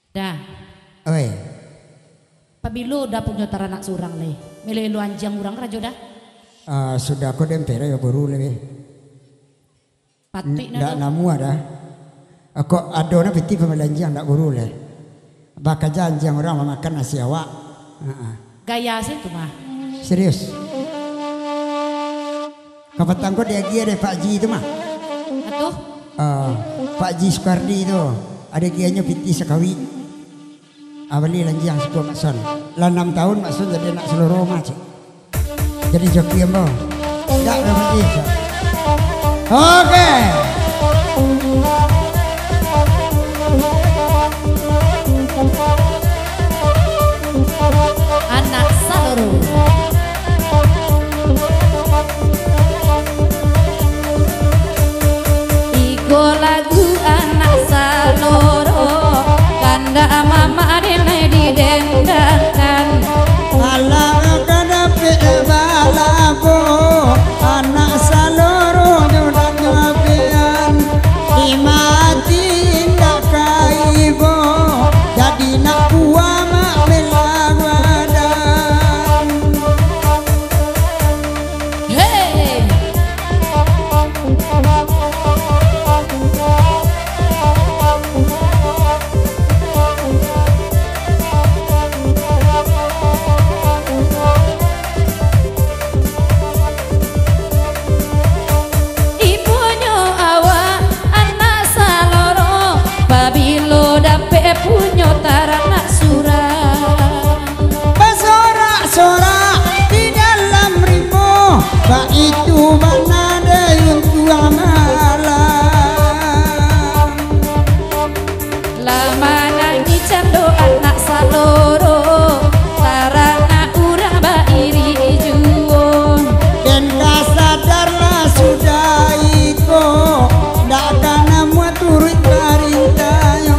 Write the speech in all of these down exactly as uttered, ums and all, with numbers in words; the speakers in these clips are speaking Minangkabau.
Dah. Oi. Pabilo Da punyo taranak surang lai? Melo-elo anjiang urang rajo Da. Ah, sudah ko den pera yo buru lai. Patuik na ndak do. Namuah Da. Kok ado na pitih pamilo anjiang ndak buru lai. Bakaja anjiang urang mamakan nasi awak. Heeh. Gaya se tu mah. Serius. Kapatang ko diagiah dek Pak Ji tu mah. Atuh? Ah, Pak Ji Sukardi tu, ado agiahnyo pitih sakawik. Ah, bali lanjiang siko Mak Son. Lah anam tahun Mak Son jadi anak saloro mah, cek. Jadi joki ambo. Dak ado pitih, cek. Oke. Anak saloro. Iko lagu anak saloro, kandak mamak den lai didendangkan. Alah ka dapek balabo, anak saloro nyo dak nyabean. Imati indak ka ibo, jadi nak buah mak bela badan. Hei! Ibunyo awak anak saloro, pabilo dapek punyo taranak surang. Basorak-sorak di dalam rimbo, baitu bana dayun tuang malam. Lah manangih cando anak saloro, taranak urang bairi juo. Den ka sadarlah sudah iko, ndak ka namuah turuik parintahnyo.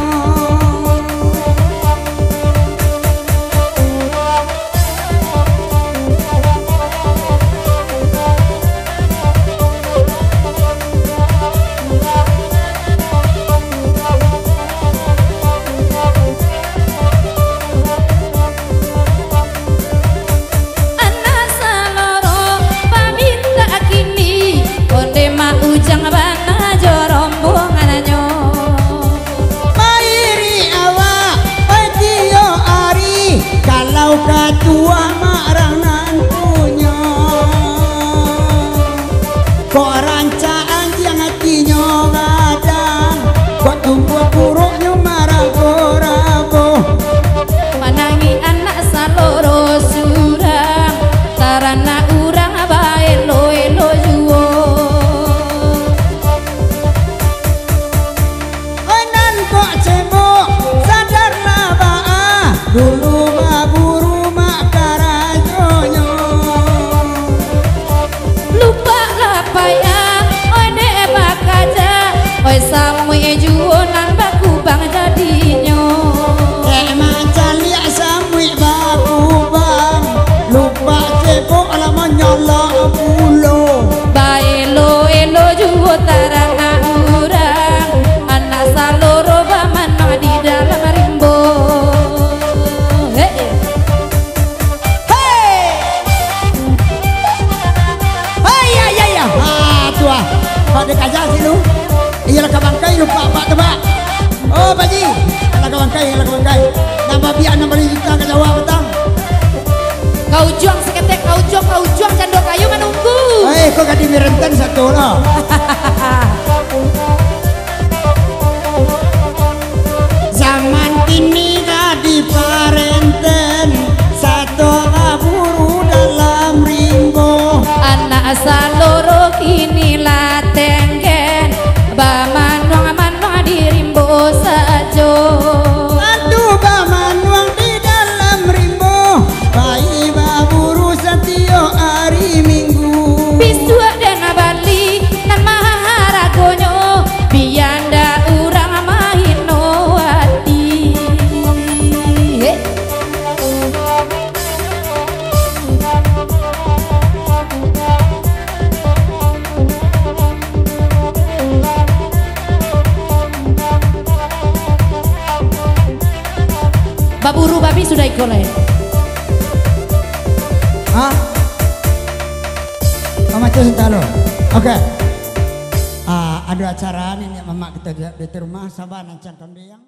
Anak saloro pamintak kini, onde mak Ujang bana jo rombongannyo. Mairik awak, oi, tiok ari, kalau ka tuah mak rang nan punyo. Kok rancak anjiang atinyo gadang, kok tumbuah puruaknyo marabo-rabo. Manangih anak saloro surang, taranak urang baelo-elo juo. Oi nan kok cebok, sadarlah baa, dulu baburu mak karajonyo. Lupak lah payah, oi dek bakaja, oi samuik juo nan bakubang jadinyo. Dek mancaliak samuik bakubang, lupak cebok lah manyalak pulo. Baelo-elo juo taranak urang, anak saloro bamanuang di dalam rimbo. Hei! Hei! Hei, ya, ya, ya. Ha, tu ah. Pak dek aja situ. Iyolah ka bangkai lupak, Pak, tu, Pak. Oh, Pak Ji. Alah ka bangkai, alah ka bangkai. Nambah biak, nambah lima juta ka Jawa, batang. Ka ujuang saketek, ka ujuang, ka ujuang, cando kayu manunggu. Eh, kok ka dimirenten satu lah. Zaman kini ka diparenten, sato baburu dalam rimbo. Anak saloro kini lah tenggen, bamanuang-manuang di rimbo sajo. Tantu bamanuang di dalam rimbo, pai baburu satiok ari Minggu. Bisuak den bali nan maha haragonyo, Baburu babi sudah iko lai. Hah? Mamacu sentalo. Oke. Ah, ado acara niniak mamak kito di, di rumah, saba nan cangkam diang.